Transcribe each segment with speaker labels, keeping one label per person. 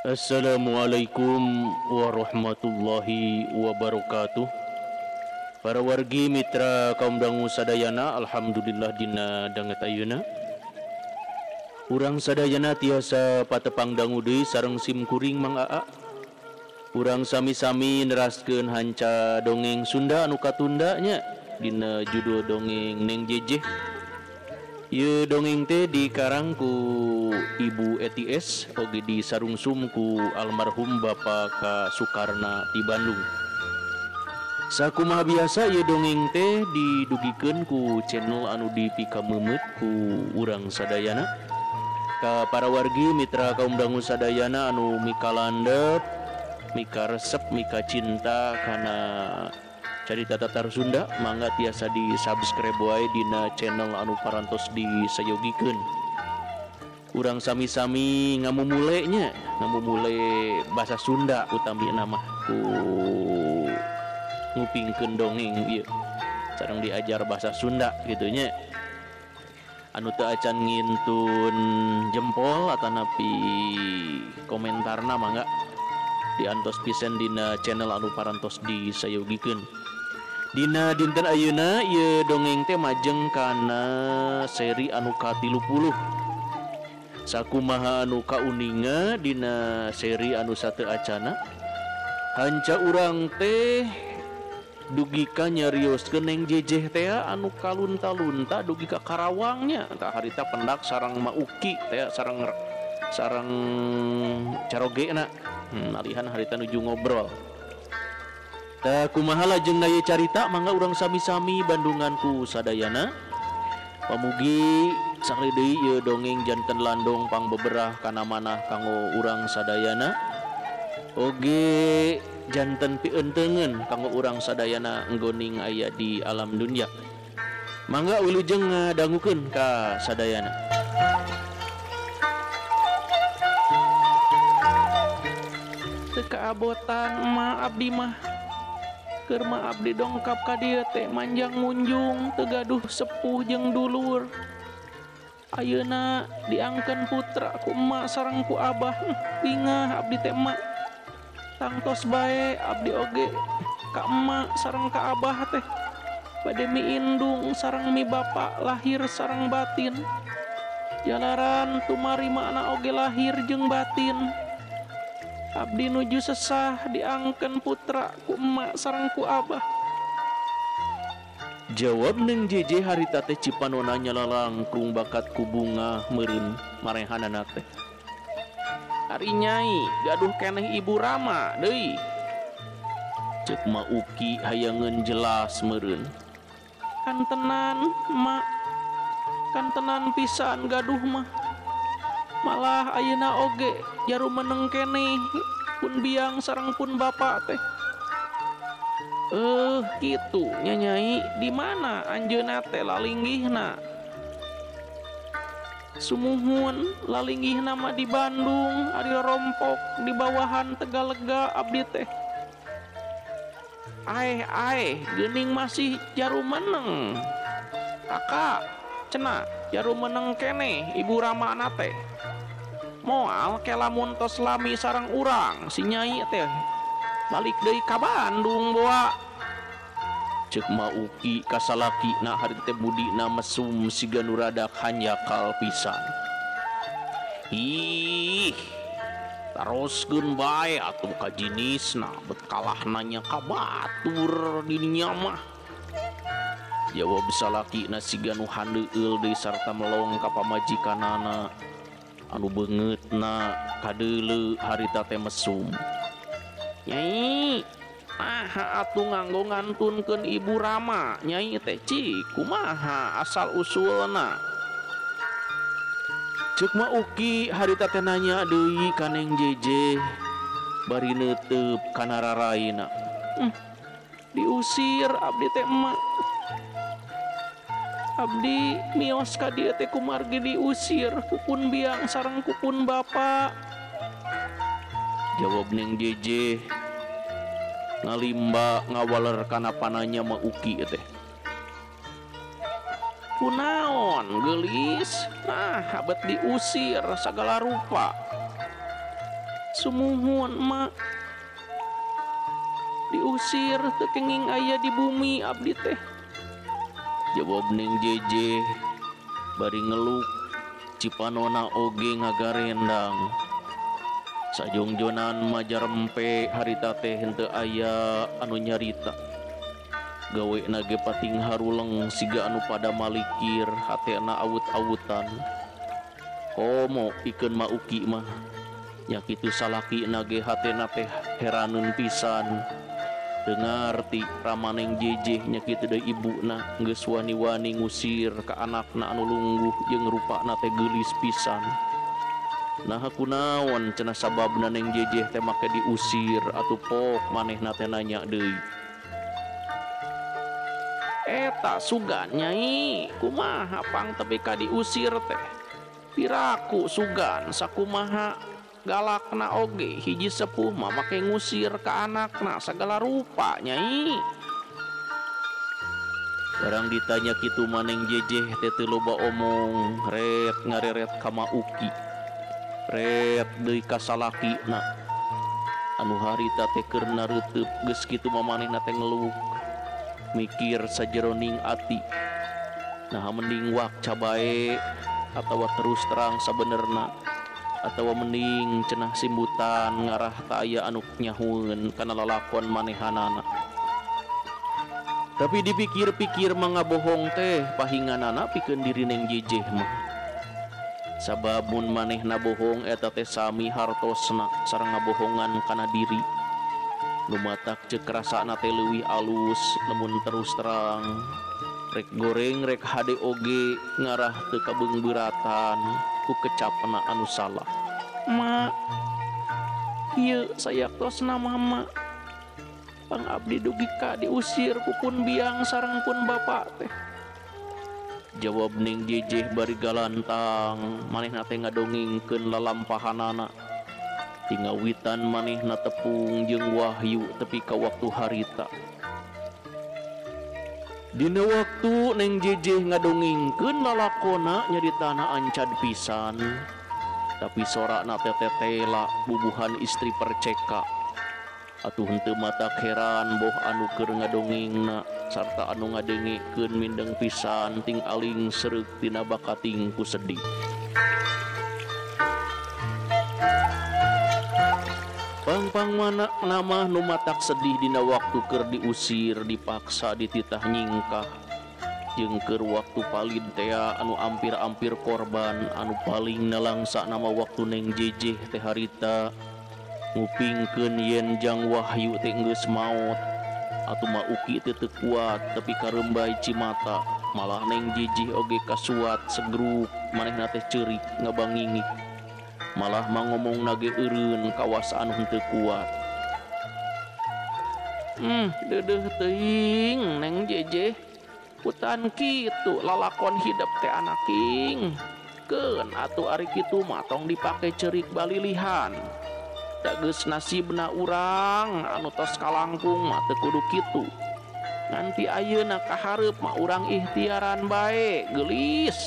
Speaker 1: Assalamualaikum warahmatullahi wabarakatuh. Para wargi mitra kaum dangu sadayana, alhamdulillah dina danget ayeuna. Urang sadayana tiasa patepang dangu deui sareng sim kuring Mang Aa. Urang sami-sami neraskeun hanca dongeng Sunda anu katunda nya dina judul dongeng Neng Jejeh. Ieu dongeng teh dikarang ku Ibu ETS oge disarungsum ku almarhum Bapak K. Sukarna di Bandung. Sakumaha biasa ieu dongeng teh didugikeun ku channel anu dipikameumeut ku urang sadayana. Ka para wargi mitra kaum dangu sadayana anu mikalandep, mikaresep, mikacinta kana carita tatar Sunda, mangga tiasa di subscribe wae dina channel anu parantos disayogikeun. Urang sami-sami ngamumule nya, ngamumule bahasa Sunda utamina mah ku ngupingkeun dongeng ieu. Sareng diajar bahasa Sunda kitu nya. Anu teu acan ngintun jempol atanapi komentarna mangga diantos pisan dina channel anu parantos disayogikeun. Dina dinten ayeuna ieu dongeng teh majeng kana seri anu ka-30. Sakumaha anu kauninga dina seri anu sateu acana, hanca urang teh dugi ka nyarioskeun Neng Jejeh teh anu kalunta-lunta dugi ka Karawang nya. Tah harita pendak sareng Mauki teh sareng sareng carogena. Malihan harita nuju ngobrol. Tah kumaha lajeng ieu carita mangga urang sami-sami bandungan ku sadayana. Pamugi sakali deui ieu dongeng janten landong pangbeberah kana manah kanggo urang sadayana. Oge janten pientengeun kanggo urang sadayana enggoning aya di alam dunya. Mangga wilujeng ngadangukeun ka sadayana.
Speaker 2: Teu kaabotan emak abdi mah. Keur mah abdi dongkap ka dieu teh manjang munjung teu gaduh sepuh jeung dulur. Ayeuna diangkeun putra ku emak sareng ku abah. Bingah abdi teh emak. Tangtos bae abdi oge ka emak sareng ka abah teh. Bade mi indung sareng mi bapa lahir sareng batin. Jalaran tumari makna oge lahir jeung batin. Abdi nuju sesah diangkeun putra ku emak sareng ku abah.
Speaker 1: Jawab Neng Jejeh harita teh cipanona nyalalangkung bakat ku bunga meureun marehanana teh.
Speaker 2: Ari nyai gaduh keneh ibu Rama deui.
Speaker 1: Ceuk Mauki hayangeun jelas meureun.
Speaker 2: Kantenan emak, kantenan pisan gaduh mah. Malah ayeuna oge jaru meneng keneh pun biang sareng pun bapak teh. Kitu nya nyai, di mana anjeunna teh lalinggihna? Sumuhun lalinggihna mah di Bandung, ari rompok di bawahan Tegalega abdi teh. Aeh aeh geuning masih jaru meneng. Kakak cenah jaru meneng keneh ibu Ramana teh. Moal ke lamun tos lami sareng urang si nyai teh balik deui ka Bandung boa.
Speaker 1: Ceuk Mauki ka salakina hari teh budina mesum siga nu rada hanjakal pisan. Ih, taroskeun bae atuh ka jinisna bet kalah nanya ka batur dininya mah. Jawab salakina siga nu handeueul deui sarta melong ka pamajikanana anu beungeutna kadeuleu harita teh mesum.
Speaker 2: Nyai, naha atuh nganggo ngantunkeun ibu Rama nyai teh cik kumaha asal usulna?
Speaker 1: Ceuk Mauki harita teh nanya deui ka Neng Jejeh bari neuteup kana raraina.
Speaker 2: Diusir abdi teh emak. Abdi mios ka dieu teh kumargi diusir kupun biang sareng kupun bapa.
Speaker 1: Jawab Neng Jejeh ngalimba ngawaler kana pananya Mauki teh.
Speaker 2: Kunaon geulis, nah habet diusir sagala rupa. Sumuhun mak diusir teu kenging aya di bumi abdi teh.
Speaker 1: Jawab Neng Jeje bari ngeluk cipanona oge ngagarendang. Sajongjonan majarempe harita teh henteu aya anu nyarita. Gawe nage pating haruleng siga anu pada malikir hatena awut-awutan. Komo pikeun Ma Uki mah nya kitu salaki nage hatena teh heraneun pisan. Teu ngarti rama Neng Jeje nya kitu deui ibuna geus wani-wani ngusir ka anakna anu lungguh jeung rupana teh geulis pisan. Nah kunaon cenah sababna Neng Jeje teh make diusir atuh pok manehna teh nanya deui.
Speaker 2: Eta sugan nyai kumaha pang tepi ka diusir teh. Piraku sugan sakumaha galakna oge hiji sepuh mah make ngusir ka anakna sagala rupa nyai.
Speaker 1: Barang ditanya kitu mah Neng Jeje teh teu loba omong, ret ngareret ka Ma Uki. Ret deui ka salakina anu harita teh keur nareuteub geus kitu mah manehna teh ngeluk mikir sajeroning ati. Nah mending wakca bae atawa terus terang sabenerna atawa mending cenah simbutan ngarah ta aya anu nyahueun kana lalakon manehanana. Tapi dipikir-pikir mah ngabohong teh pahinganana pikeun diri Neng Jeje mah. Sabab mun manehna bohong eta teh sami hartosna sareng ngabohongan kana diri. Nu matak ceuk rasana teh leuwih alus lamun terus terang. Rek goreng rek hade oge ngarah teu kabeungbeuratan ku kecapna anu salah.
Speaker 2: Ma, ieu sayaktosna mama. Pang abdi dugi ka diusir ku pun biang sareng pun bapak teh.
Speaker 1: Jawab Neng Jeje bari galantang manehna teh ngadongengkeun lalampahanana. Tingawitan manehna tepung jeung Wahyu tepi ka waktu harita. Dina waktu Neng Jeje ngadongengkeun lalakona nyaritana ancad pisan. Tapi sorakna teh tetela bubuhan istri perceka. Atuh henteu matak heran boh anu keur ngadongengna sarta anu ngadengekeun mindeng pisan ting aling sereuk tina bakating ku sedih. Pangpang mana nama nu matak sedih dina waktu keur diusir dipaksa dititah nyingkah jeung keur waktu palid tea anu ampir-ampir korban anu paling nalangsa nama waktu Neng Jeje teh harita ngupingkeun yen jang Wahyu teh geus maot atuh Ma Uki teh teu kuat tepi ka reumbai cimata malah Neng Jeje oge kasuat segruk manehna teh ceurik ngabangingik malah mangomong nage eureun kawas anu henteu kuat.
Speaker 2: Deudeuh teuing Neng Jeje hutan kitu lalakon hidep teh anaking keun atuh ari kitu mah tong dipake ceurik balilihan. Da geus nasibna urang anu tos kalangkung mah teu kudu kitu. Nganti ayeuna kahareup mah urang ikhtiaran bae geulis.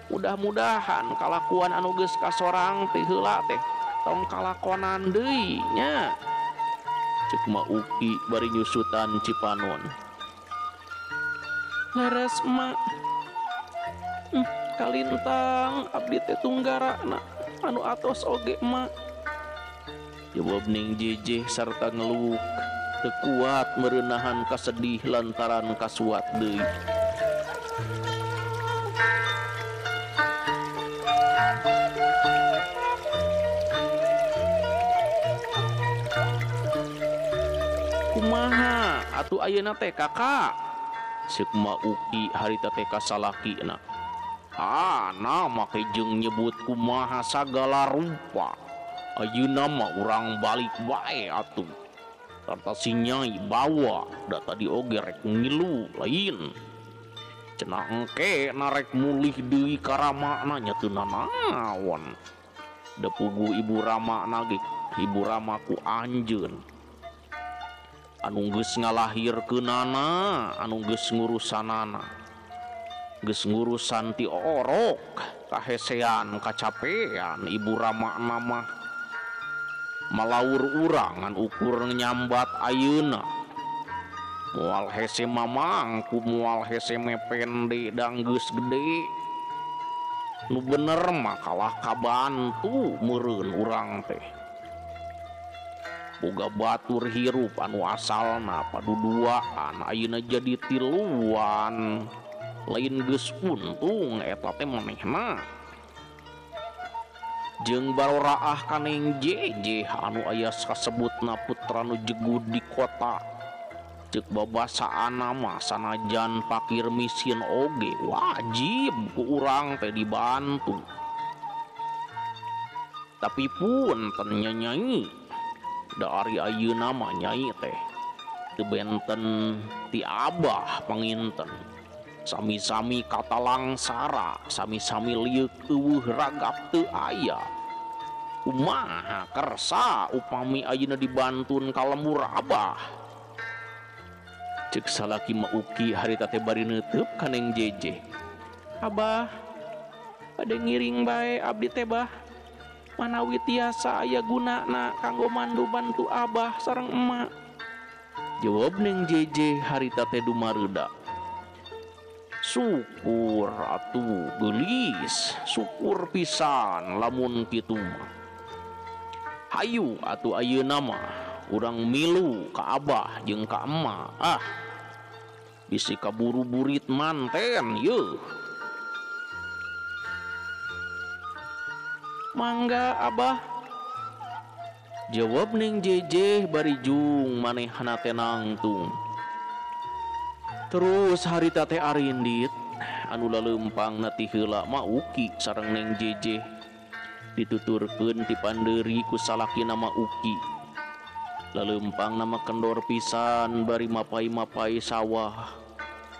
Speaker 2: Mudah-mudahan kalakuan anu geus kasorang teh heula teh tong kalakonan deui nya.
Speaker 1: Ceuk Ma Uki bari nyusutan cipanon.
Speaker 2: Leres mak. Kalintang abdi teh tunggarana anu atos oge mak.
Speaker 1: Jawab Neng Jeje sarta ngeluk teu kuat meureunnahan kasedih lantaran kasuat deui.
Speaker 2: Kumaha atuh ayeuna teh kakak?
Speaker 1: Ceuk Ma Uki harita teh ka salakina. Ah, nah make jeung nyebut kumaha sagala rupa. Ayeuna mah urang balik bae atuh. Sarta si Nyai bawa da tadi oge rek ngilu lain. Cenah engke narek mulih deui ka ramana nya teu nanaon. Da puguh ibu ramana ge ibu rama ku anjeun. Anu geus ngalahirkeunana, anu geus ngurusanana. Geus ngurusan ti orok, kahesean, kacapean ibu ramana mah. Malaur urang ngan ukur nyambat ayeuna. Moal hese mamangku moal hese mepende dang geus gede. Nu bener mah kalah kabantu meureun urang teh. Boga batur hirup anu asalna paduduaan ayeuna jadi tiluan. Lain geus untung eta teh manehna. Jeung baroraah ka Neng Jeje anu aya kasebutna putra nu jegud di kota. Ceuk babasaana mah sanajan pakir miskin oge wajib ku urang teh dibantu. Tapi punten nya nyai, da ari ayeuna mah nyai teh teu benten ti abah panginten. Sami-sami katalangsara, sami-sami lieuk eueuh ragap teu aya. Kumaha kersa upami ayeuna dibantun ka lembur abah. Ceuk salaki mah Uki harita teh bari neuteub ka Neng Jeje.
Speaker 2: Abah, bade ngiring bae abdi teh bah. Manawi tiasa aya gunana kanggo mandu bantu abah sareng emak.
Speaker 1: Jawab Neng Jeje harita teh dumareuda. Syukur atuh geulis, syukur pisan lamun kitu mah. Hayu atuh ayeuna mah urang milu ka abah jeung ka emak. Ah, bisi kaburu burit manten yeuh.
Speaker 2: Mangga abah.
Speaker 1: Jawab Neng Jeje bari jung manehna teh nangtung. Terus harita teh arindit anu laleumpangna ti heula mah Uki sareng Neng Jeje dituturkeun ti pandeuri ku salakina mah Uki. Laleumpangna mah kendor pisan bari mapai-mapai sawah.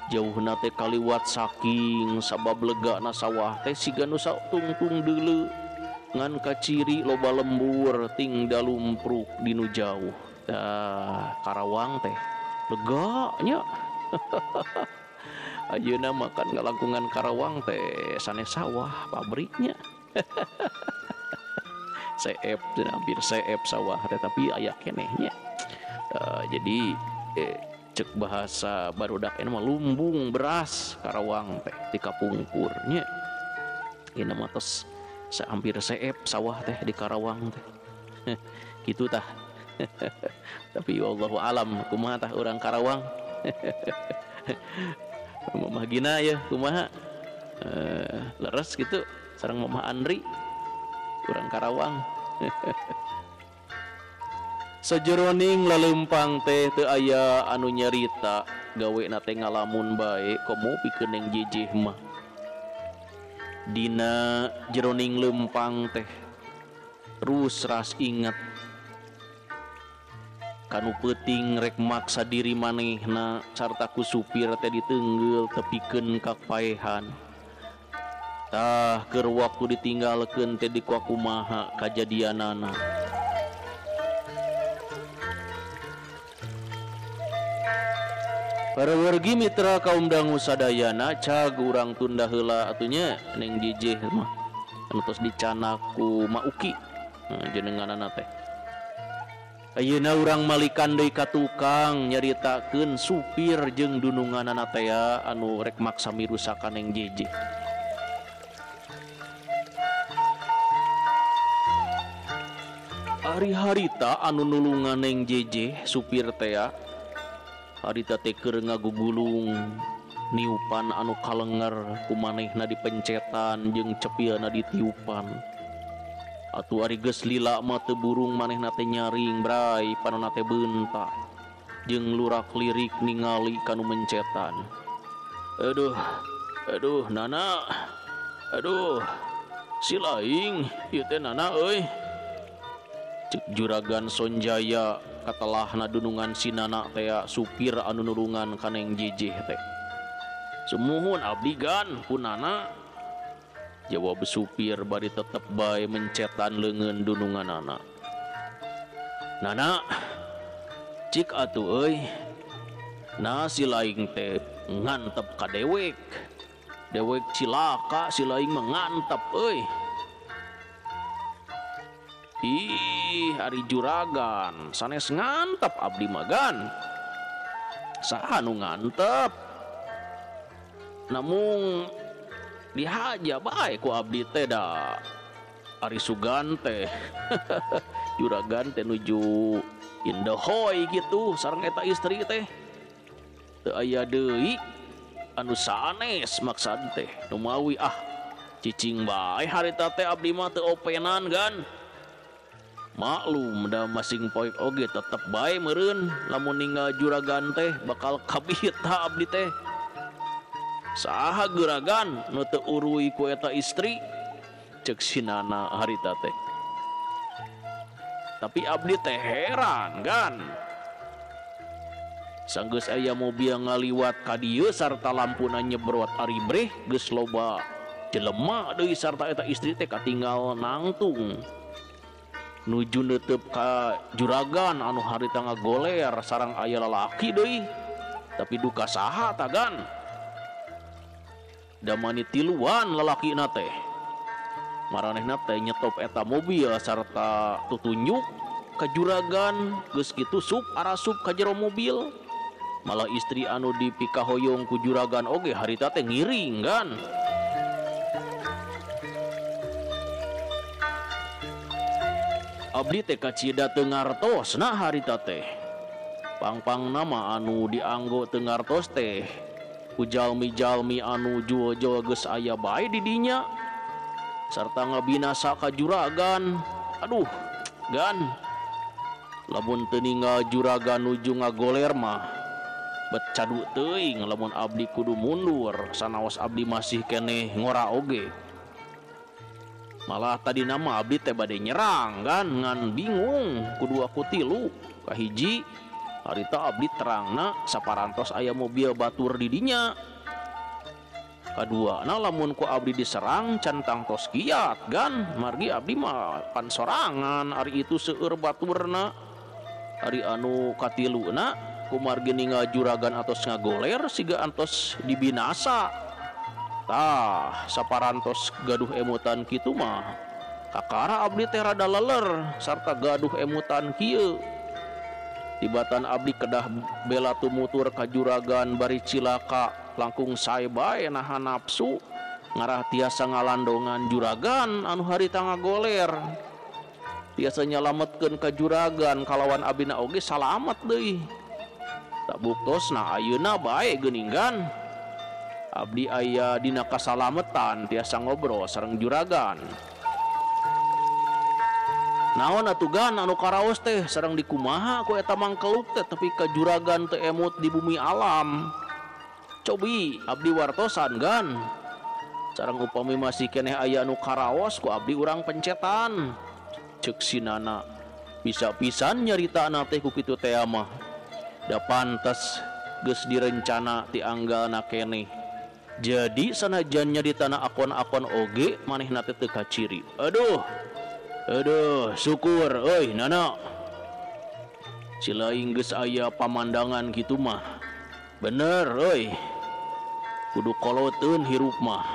Speaker 1: Jauhna teh kaliwat saking sabab legana sawah teh siga nu satungtung deuleu ngan kaciri loba lembur ting dalumpruk dinu jauh. Tah Karawang teh lega nya. Ayeuna makan ngalangkungan Karawang teh sanes sawah pabriknya. Seep hampir seep sawah teh tapi aya kenehnya. Jadi cek bahasa barudak eta mah lumbung beras Karawang teh ti kapungkur nya. Ieu mah tos hampir seep sawah teh di Karawang teh. Kitu tah. Tapi wallahu alam kumaha tah urang Karawang. Mamah Gina ya kumaha leres gitu sareng Mamah Andri urang Karawang. Sajeroning laleumpang teh teu aya anu nyarita gawena teh ngalamun bae komo pikeun Neng Jeje mah. Dina jeroning leumpang teh terus ras inget kanu peuting rek maksa diri manehna sarta ku supir teh diteunggeul tepikeun ka paehan. Tah keur waktu ditinggalkeun teh dikumaha kajadianana. Para wargi mitra kaum dangu sadayana cag urang tunda heula atunya Neng Jeje mah anu tos dicanak ku Ma Uki jenenganana teh. Ayeuna urang malikan deui ka tukang nyaritakeun supir jeung dununganana teh anu rek maksa mirusakan Neng Jeje. Ari harita anu nulungan Neng Jeje supir teh harita teh keur ngagugulung niupan anu kalenger ku manehna dipencetan jeung cepilna ditiupan. Atuh ari geus lila mah teu burung manehna teh nyaring bray panonna teh beunta jeung lurak lirik ningali kanu mencetan. Aduh, aduh Nana. Aduh, si laing ieu teh Nana euy. Cek juragan Sonjaya katelahna dunungan si Nana teh supir anu nulungan ka Neng Jeje teh. Sumuhun abdi gan ku Nana. Jawab supir bari tetep bae mencetan leungeun dununganana. Nana, cik atuh euy. Nah si laing teh ngantep ka dewek. Dewek cilaka si laing mah ngantep euy. Ih, ari juragan sanes ngantep abdi mah gan. Saha nu ngantep? Namung dihaja bae ku abdi teh da. Ari sugan teh juragan teh nuju indehoy gitu sareng eta istri teh. Teu aya deui anu sanes maksad teh. Numawi ah cicing bae harita teh abdi mah teu openan gan. Maklum da masing poek oge tetep bae meureun lamun ninggal juragan teh bakal kabita abdi teh. Saha geuragan nu teu uruy ku eta istri? Cek si Nana harita teh. Tapi abdi teh heran gan. Sanggeus aya mobil ngaliwat ka dieu sarta lampuna nyebrot ari breh geus loba jelema deui sarta eta istri teh katinggal nangtung. Nuju neuteup ka juragan anu harita ngagoler sareng aya lalaki deui. Tapi duka saha tagan? Damani tiluan lalakina teh. Maranehna teh nyetop eta mobil sarta tutunjuk ka juragan geus kitu sup arasup ka jero mobil. Malah istri anu dipikahoyong ku juragan oge harita teh ngiring kan. Abdi teh kacida teu ngartos nah harita teh. Pangpang nama anu dianggo teu ngartos teh ku jalmi-jalmi anu jual-jual geus aya bae di dinya sarta ngabinasa ka juragan. Aduh, gan. Lamun teu ninggal juragan nuju ngagoler mah bet cadu teuing lamun abdi kudu mundur sanaos abdi masih keneh ngora oge. Malah tadi nama abdi teh bade nyerang kan ngan bingung kudu aku tilu. Kahiji harita abdi terangna saparantos aya mobil batur di dinya. Kadua na lamun ku abdi diserang can tangtos kiat gan margi abdi mah pan sorangan ari itu seueur baturna. Ari anu katiluna kumargi ninggal juragan atos ngagoler siga antos dibinasa. Tah saparantos gaduh emutan kitu mah kakara abdi teh rada leler sarta gaduh emutan kieu. Tibatan abdi kedah bela tumutur ka juragan bari cilaka langkung sae bae nahan nafsu ngarah tiasa ngalandongan juragan anu harita ngagoler. Tiasa nyalametkeun ka juragan kalawan abdina oge salamet deui. Tak buktosna ayeuna bae geuning gan. Abdi aya dina kasalametan tiasa ngobrol sareng juragan. Naon atuh gan anu karaos teh sareng dikumaha ku eta mangkeluk teh tepi ka juragan teu emut di bumi alam. Cobi abdi wartosan gan. Sareng upami masih keneh aya anu karaos ku abdi urang pencetan. Ceuk si Nana bisa pisan nyaritana teh ku kitu teh mah. Da pantes geus direncana ti anggalna keneh. Jadi sanajan nyaritana akon-akon oge manehna teh teu kaciri. Aduh. Aduh, syukur euy Nana. Silaing geus aya pamandangan kitu mah. Bener euy. Kudu koloteun hirup mah.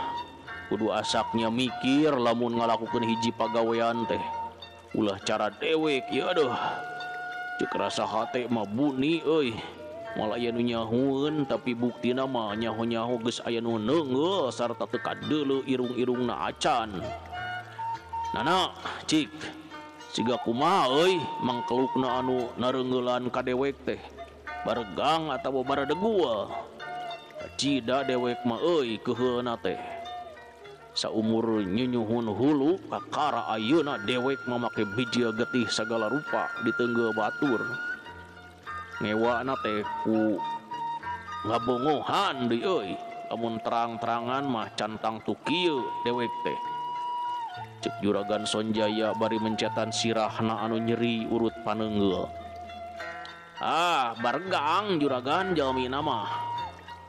Speaker 1: Kudu asaknya mikir lamun ngalakukeun hiji pagawean teh. Ulah cara dewek ya aduh. Ceuk rasa hate mah buni euy. Malah aya nu nyahueun tapi buktina mah nyaho-nyaho geus aya nu neungeul sarta teu kadeuleu irung-irungna acan. Nana, cik, siga kumaha euy mangkelukna anu nareungeulan ka dewek teh. Baregang atawa baradegul. Kacida dewek mah euy keuheuna teh. Saumur nyunyuhun hulu kakara ayeuna dewek mah make bijil getih sagala rupa diteunggeu batur. Ngewana teh ku ngabongohan deui euy. Lamun terang-terangan mah cantang tu kieu dewek teh. Cek juragan Sonjaya bari mencetan sirahna anu nyeri urut paneunggeul. Ah, baregang juragan jalmina mah.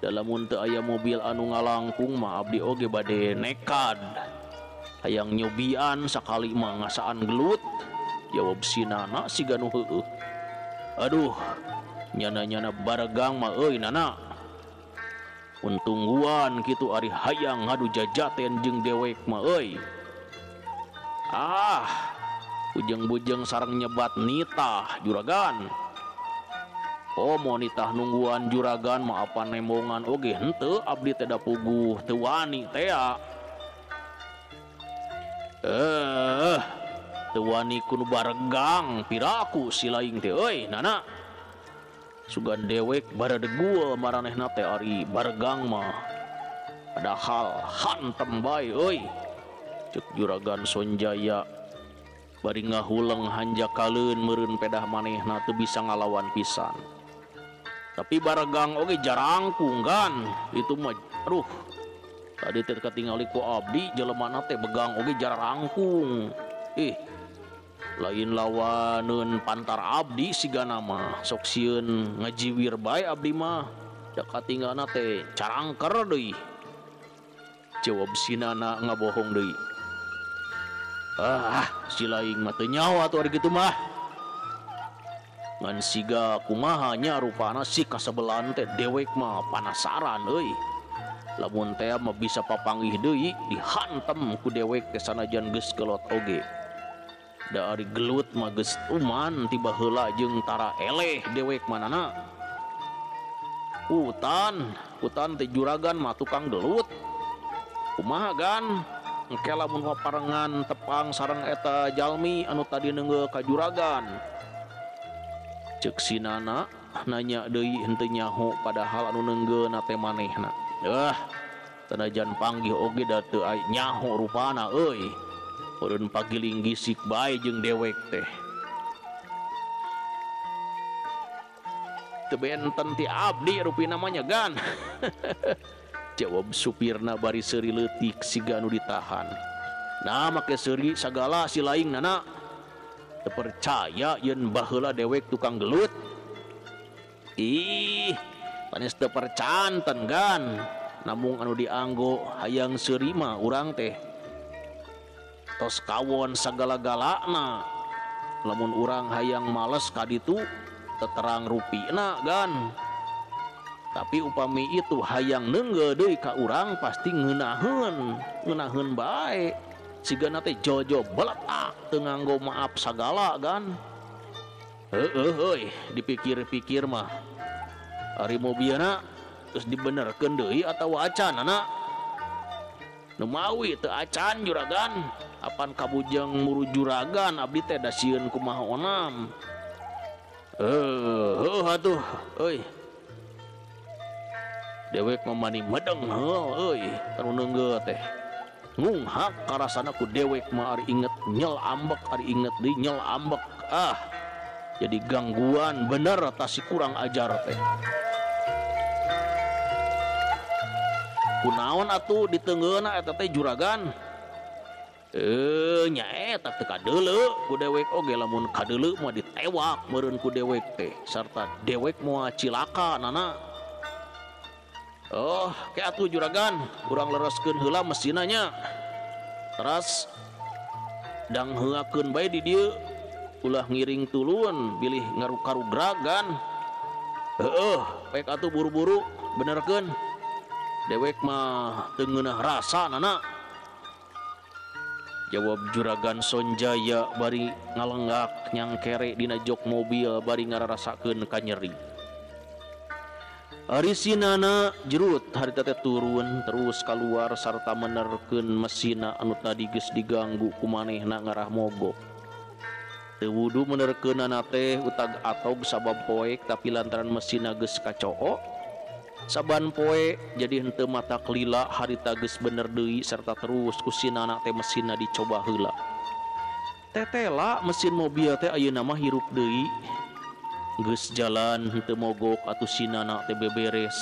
Speaker 1: Lamun teu aya mobil anu ngalangkung mah abdi oge bade nekad. Hayang nyobian sakali mah ngasaan gelut. Jawab si Nana siga nu heueuh. Aduh, nyana-nyana baregang mah euy Nana. Untungguan kitu ari hayang ngadu jajaten jeung dewek mah euy. Ah, Bujeng-bujeng sareng nyebat nitah juragan. Komo nitah nungguan juragan mah apa nembongan oge henteu abdi teh da puguh teu wani tea. Teu wani ku nu baregang piraku si laing teh euy nana. Sugan dewek baradegul maranehna teh ari baregang mah. Padahal hantem bae euy. Ceuk juragan Sonjaya bari ngahuleng hanjakaleun meureun pedah manehna teu bisa ngalawan pisan. Tapi baregang oge jarangkung kan itu mah aduh tadi teh katingali ku abdi jelemana teh begang oge jarangkung. Ih lain lawaneun pantar abdi sigana mah sok sieun ngajiwir bae abdi mah da katingalna teh carangker deui. Jawab si Nana ngabohong deui. Ah si laing mah teu nyawa atuh ari kitu mah. Ngan siga kumaha nya rupana si kasebelan teh dewek mah panasaran euy. Lamun teh mah bisa papanggih deui dihantem ku dewek teh sanajan geus gelot oge. Da ari gelut mah geus tuman tiba heula jeung tara eleh dewek manana. Hutan, hutan teh juragan mah tukang gelut. Kumaha gan? Engke lamun paparengan tepang sareng eta jalmi anu tadi neunggeuh ka juragan. Ceuk si Nana nanya deui henteu nyaho padahal anu neunggeuna teh manehna. Sanajan panggih oge da teu nyaho rupana euy. Meureun pagiling gisik bae jeung dewek teh. Teu benten ti abdi rupina mah nya gan. Jawab supirna bari seuri leutik siga nu ditahan. Nah make seuri sagala si laing Nana. Teu percaya yen baheula dewek tukang gelut. Ih, panes teu percanten gan. Namung anu dianggo hayang seuri mah urang teh. Tos kawon sagala-galana. Lamun urang hayang males ka ditu teterang rupina gan. Tapi upami itu hayang neunggeuh deui ka urang pasti ngeunaheun, ngeunaheun bae. Sigana teh jojo beletak teu nganggo maaf sagala gan. Heueuh euy, dipikir-pikir mah ari mobilna geus dibenerkeun deui atawa acan anak. Nu mawi teu acan juragan, apan kabujeng muru juragan abdi teh da sieun kumaha onam. Heueuh atuh euy. Dewek mah mani medeng heuh euy anu neunggeuh teh. Ngunghak karasana ku dewek mah ari inget nyel ambek ari inget deui nyel ambek. Ah jadi gangguan bener tas si kurang ajar teh. Kunaon atuh diteunggeuna eta teh juragan? Nya eta teu kadeuleu ku dewek oge lamun kadeuleu mah ditewak meureun ku dewek teh sarta dewek moal cilaka nana. Oh, ke atuh juragan, urang lereskeun heula mesinna nya. Teras dang heulakeun bae di dieu, ulah ngiring tulun bilih ngarukarugragan. Heueuh, pek atuh buru-buru benerkeun. Dewek mah teu ngeunah rasa nana. Jawab juragan Sonjaya bari ngalenggak nyangkere dina jok mobil bari ngararasakeun kanyeri. Ari si Nana jerut harita teh turun terus kaluar sarta menerkeun mesina anu tadi geus diganggu ku manehna ngarah mogok. Teu wudu menerkeunana teh utag atog sabab poek tapi lantaran mesina geus kacoo saban poe jadi henteu mata kelila harita geus bener deui sarta terus ku si Nana teh mesina dicoba heula. Tetela mesin mobil teh ayeuna mah hirup deui. Geus jalan henteu mogok atuh si Nana teh beberes.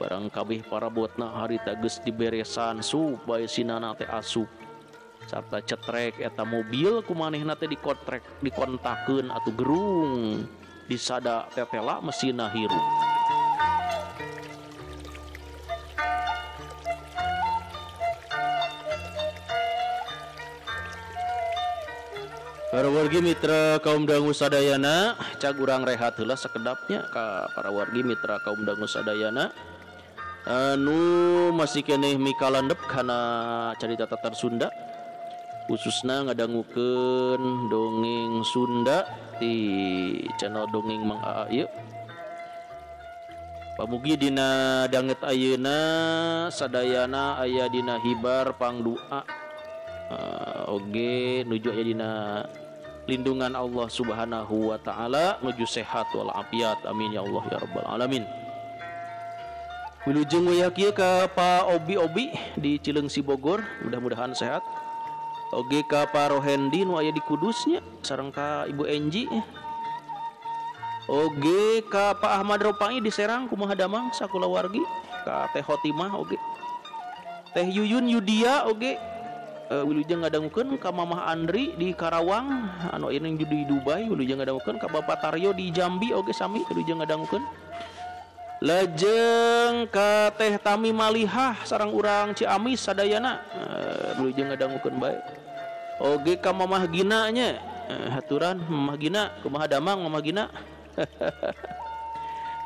Speaker 1: Barang kabeh parabotna harita geus diberesan supaya si Nana teh asup. Sarta cetrek eta mobil ku manehna teh dikontrek dikontakeun atuh gerung disada tetela mesinna hirup. Para wargi mitra kaum dangu sadayana, cag urang rehat heula sakedapnya ka para wargi mitra kaum dangu sadayana. Anu masih keneh mikalandep kana carita Tatar Sunda. Khususna ngadangukeun dongeng Sunda di channel Dongeng Mang Aa ieu. Pamugi dina danget ayeuna sadayana aya dina hibar pangdua, oge nuju aya dina lindungan Allah Subhanahu wa taala, nuju sehat wal afiat, amin ya Allah ya rabbal alamin. Wilujeng wayah kieu ka Pak Obi-Obi di Cileungsi Bogor, mudah-mudahan sehat. Oge ka Pak Rohendi nu aya di Kudusnya sareng ka Ibu Enji. Oge ka Pak Ahmad Ropai di Serang kumaha damang sakulawargi, ka Teh Hotimah oge. Teh Yuyun Yudia oge, wilujeng ngadangukeun ka Mamah Andri di Karawang anu aya di Dubai, wilujeng ngadangukeun ka Bapak Taryo di Jambi oge sami wilujeng ngadangukeun. Lajeng ka Teh Tami Malihah sareng urang Ciamis sadayana, wilujeng ngadangukeun bae. Oge ka Mamah Gina nya, haturan Mamah Gina kumaha damang Mamah Gina.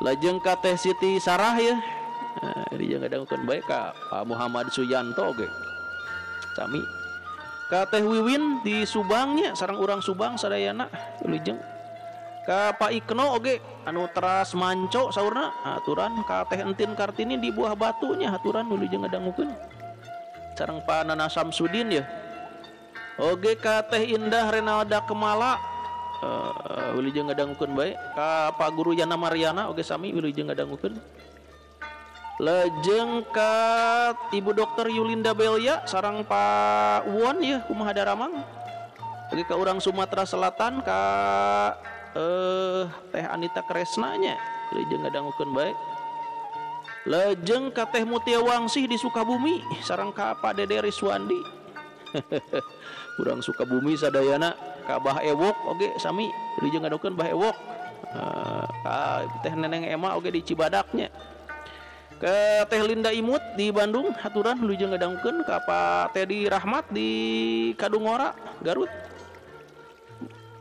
Speaker 1: Lajeng ka Teh Siti Sarah ya, wilujeng ngadangukeun bae ka Pak Muhammad Suyanto oge sami. Ka Teh Wiwin di Subang nya sareng urang Subang sadayana wilujeng. Ka Pak Ikno oge anu teras manco saurna aturan, ka Teh Entin Kartini di Buah Batunya aturan wilujeng ngadangukeun sareng Pak Nana Samsudin ya. Oge ka Teh Indah Renalda Kemala, wilujeng ngadangukeun bae. Ka Pak Guru Yana Mariana oge sami wilujeng ngadangukeun. Lajeng ka Ibu Dokter Yulinda Belia sareng Pak Won ya kumaha daramang. Oge ka urang Sumatera Selatan ka Teh Anita Kresnanya wilujeng ngadangukeun bae. Lajeng ka Teh Mutia Wangsih di Sukabumi sareng ka Pak Dede Riswandi. Urang Sukabumi sadayana, ka Bah Ewok oge sami wilujeng ngadangukeun Bah Ewok. Ka Teh Neneng Ema oge di Cibadaknya. Ke Teh Linda Imut di Bandung haturan wilujeng ngadangukeun, ka Pak Teddy Rahmat di Kadungora Garut.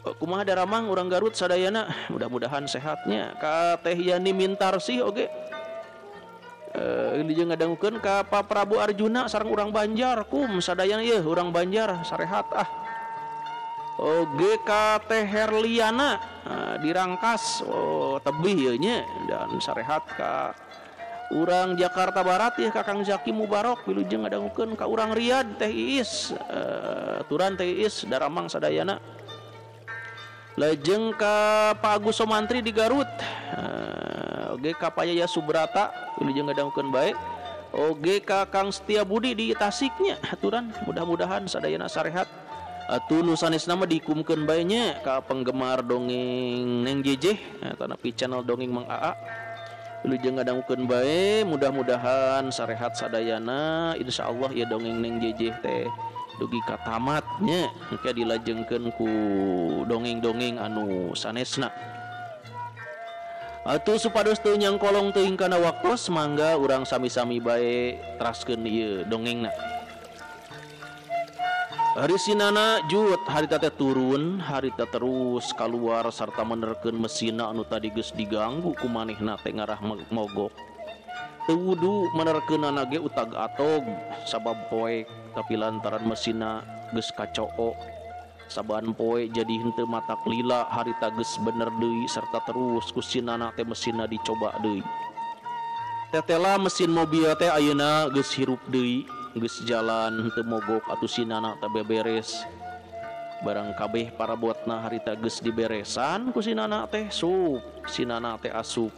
Speaker 1: Kumaha daramang urang Garut sadayana, mudah-mudahan sehatnya. Ka Teh Yani Mintarsih oge, wilujeng ngadangukeun, ka Pak Prabu Arjuna sareng urang Banjar kum sadayana yeuh urang Banjar sarehat ah. Oge ka Teh Herliana di Rangkas, oh tebih ieu nya dan sarehat. Ka urang Jakarta Barat ya ka Kang Zaki Mubarok wilujeng ngadangukeun, ka urang Riyadh Teh Iis, aturan Teh Iis daramang sadayana. Lajeng ka Pak Agus Somantri di Garut, oge ka Pak Yaya Subrata wilujeng ngadangukeun bae. Oge ka Kang Setia Budi di Tasiknya aturan, mudah-mudahan sadayana sarehat. Atuh nu sanesna mah dikumkeun bae nya ka penggemar dongeng Neng Jejeh atanapi channel Dongeng Mang Aa, wilujeng ngadangukeun bae, mudah-mudahan sarehat sadayana. Insyaallah ya dongeng Neng Jejeh teh dugi ka tamatnya engke dilajengkeun ku dongeng-dongeng anu sanesna. Atuh supados teu nyangkolong teuing kana waktos, mangga urang sami-sami bae teraskeun ieu dongengna. Ari sinana jut harita teh turun, harita terus kaluar sarta menerkeun mesinna anu tadi geus diganggu ku manehna teh ngarah mogok. Teu wudu menerkeunana ge utag atog sabab poek, tapi lantaran mesinna geus kacoo saban poe jadi henteu matak lila harita geus bener deui serta terus ku sinana teh mesinna dicoba deui. Tetela mesin mobil teh ayeuna geus hirup deui, geus jalan henteu mogok atuh sinana teh beberes. Barang kabeh parabotna harita geus diberesan ku sinana teh sup, sinana teh asup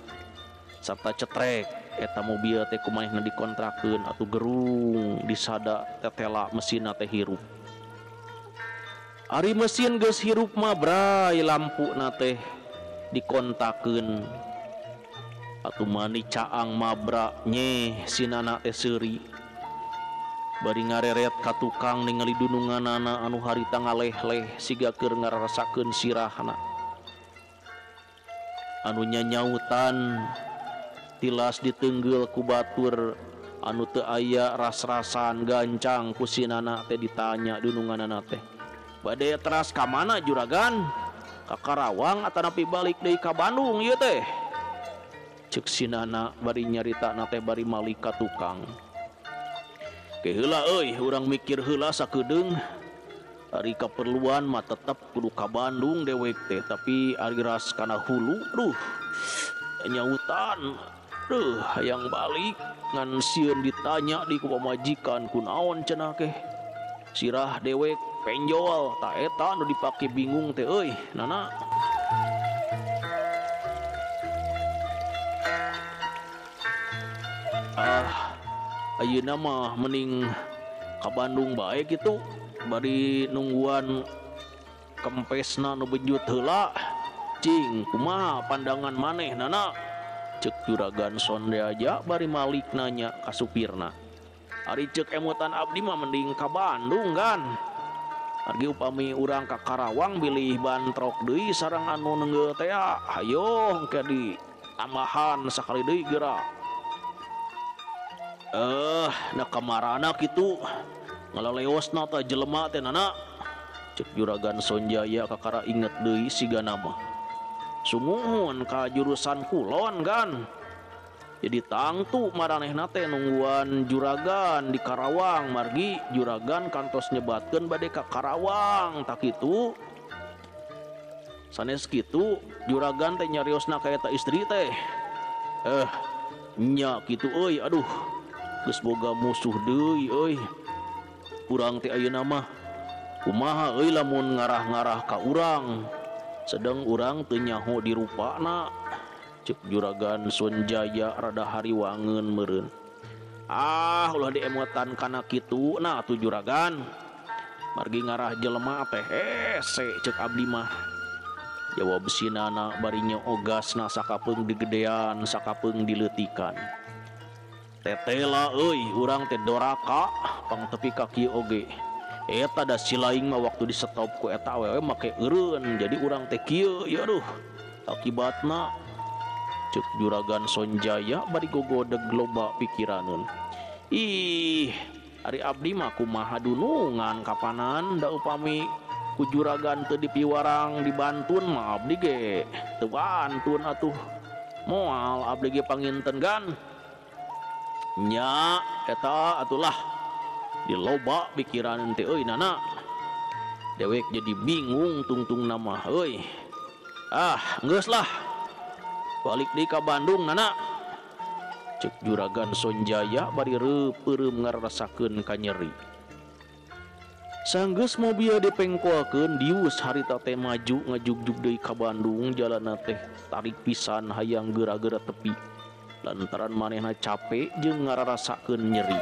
Speaker 1: sarta cetrek eta mobil teh kumanehna dikontrakeun atuh gerung disada tetela mesinna teh hirup. Ari mesin geus hirup mah bray lampuna teh dikontakeun atuh mani caang mabra nyeh sinana teh seuri. Bari ngareret ka tukang ningali dununganana anu harita ngaleh-leh siga keur ngarasakeun sirahna. Anu nyanyautan tilas ditenggel ku batur anu teu aya ras-rasan gancang ku sinana teh ditanya dununganana teh. Bade teras ka mana juragan? Ka Karawang atanapi balik deui ka Bandung ieu teh? Ceuk sinana bari nyaritana teh bari malik ka tukang. Ke heula euy, urang mikir heula sakedeung. Ari kaperluan mah tetep kudu ka Bandung dewek teh, tapi ari ras kana hulu duh nyautan. Duh hayang balik ngan sieun ditanya di ku pamajikan kunaon cenah keh. Sirah dewek penjol ta eta nu dipake bingung teh euy Nana. Ah ayeuna mah mending ka Bandung bae kitu. Bari nungguan kempesna nu benjut heula. Cing kumaha pandangan maneh Nana? Cek Juragan Sonjaya bari malik nanya ka supirna. Ari cek emutan abdi mah mending ka Bandung kan. Argi upami urang ka Karawang bilih bantrok deui sareng anu nenggeu teh hayo engke di tambahan sakali deui geura. Nah kamarana kitu ngalaleosna tah jelema teh Nana. Cek Juragan Sonjaya kakara inget deui sigana mah. Sumuhun ka jurusan kulon kan. Jadi tangtu maranehna teh nungguan juragan di Karawang, margi juragan kantos nyebatkeun bade ka Karawang tak kitu. Sanes kitu juragan teh nyariosna ka eta istri teh. Nya kitu euy aduh. Geus boga musuh deui euy. Urang teh ayeuna mah kumaha euy lamun ngarah-ngarah ka urang. Sedang urang teu nyaho dirupana. Cek Juragan Sonjaya rada hariwangeun meureun. Ah ulah diemotan kana kitu nah atuh juragan. Margi ngarah jelema teh hese cek abdi mah. Jawab si Nana bari nyogasna sakapeung digedean sakapeung dileutikan. Tetela euy urang teh doraka pang tepi ka kieu oge. Eta da si laing mah waktu di stop ku eta awewe make eureun jadi urang teh kieu ya aduh. Akibatna cek Juragan Sonjaya bari gogodeg loba pikiraneun. Ih, ari abdi mah kumaha dunungan kapanan da upami ku juragan teu dipiwarang dibantun mah abdi ge teu bantun atuh. Moal abdi ge panginten gan. Nya eta atulah diloba pikiran teh euy Nana. Dewek jadi bingung tungtung nama euy. Ah, geus lah. Balik deui ka Bandung Nana. Cek Juragan Sonjaya bari reupeureup ngarasakeun ka nyeri. Sanggeus mobil dipengkoakeun dius harita teh maju ngajugjug deui ka Bandung jalanna teh tarik pisan hayang geura-geura tepi. Lantaran manehna capek jeung ngararasakeun nyeri.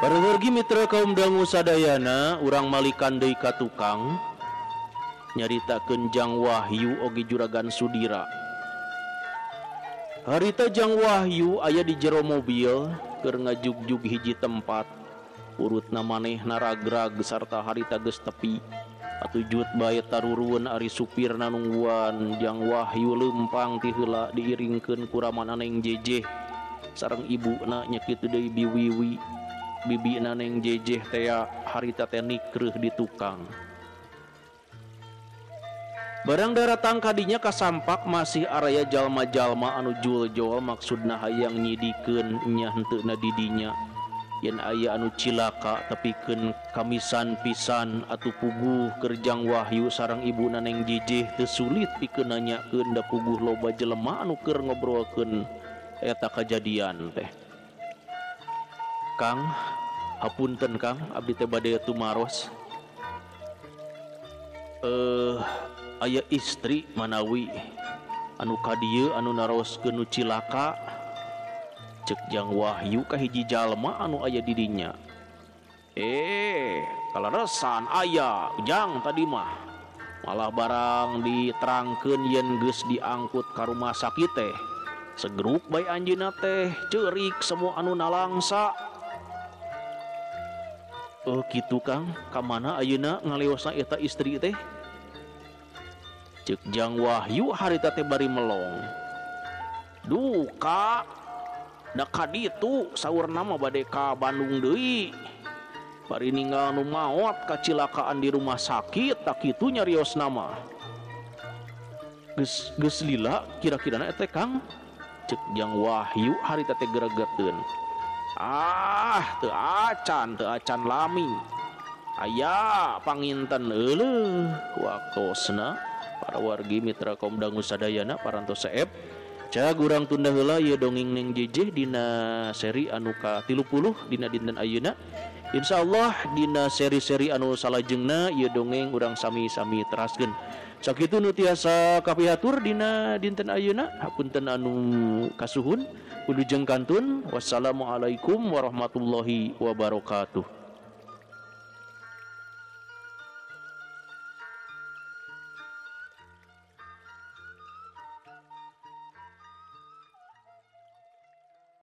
Speaker 1: Parwargi mitra kaum dangu sadayana urang malikan deui ka tukang nyaritakeun Jang Wahyu oge Juragan Sudira. Harita Jang Wahyu aya di jero mobil keur ngajugjug hiji tempat. Urutna manehna ragrag sarta harita geus tepi. Atujut bae tarurueun ari supirna nungguan Jang Wahyu leumpang ti heula diiringkeun ku ramana Neng Jejeh sareng ibuna nya kitu deui Biwiwi. Bibina Neng Jejeh tea harita teh nikreuh di tukang. Barang daratang kadinya kasampak masih araya jalma-jalma anu jul-jol maksudna hayang nyidikeun nya henteuna didinya. Yen aya anu cilaka tepikeun kamisan pisan atuh puguh keur Jang Wahyu sareng ibuna Neng Jejeh teu sulit pikeun nanyakeun da puguh loba jelema anu keur ngobrolkeun eta kajadian teh. Kang, hapunten Kang, abdi teh bade tumaros. Aya istri manawi anu ka dieu anu naroskeun nu cilaka. Cek Jang Wahyu ka hiji jalma anu aya di dinya. Kaleresan aya Jang tadi mah. Malah barang diterangkeun yen geus diangkut ka rumah sakit teh. Segeruk bae anjeunna teh ceurik semua anu nalangsa. Oh kitu Kang, ka mana ayeuna ngaleosna eta istri teh? Cek Jang Wahyu harita teh bari melong. Duka da ka ditu saurna mah bade ka Bandung deui. Bari ninggal nu maot kacilakaan di rumah sakit tak kitu nyariosna mah. Geus geus lila kira-kirana eta Kang. Cek Jang Wahyu harita teh gregeteun. Ah, teu acan lami. Aya panginten euleuh waktosna para wargi mitra kaum dangu sadayana parantos seep. Cag urang tunda heula ieu dongeng Neng Jejeh dina seri anu ka-30 dina dinten ayeuna. Insyaallah dina seri-seri anu salajengna ieu dongeng urang sami-sami teraskeun. Sakitu nu tiasa kapihatur dina dinten ayeuna, hapunten anu kasuhun. Wilujeng kantun. Wassalamualaikum warahmatullahi wabarakatuh.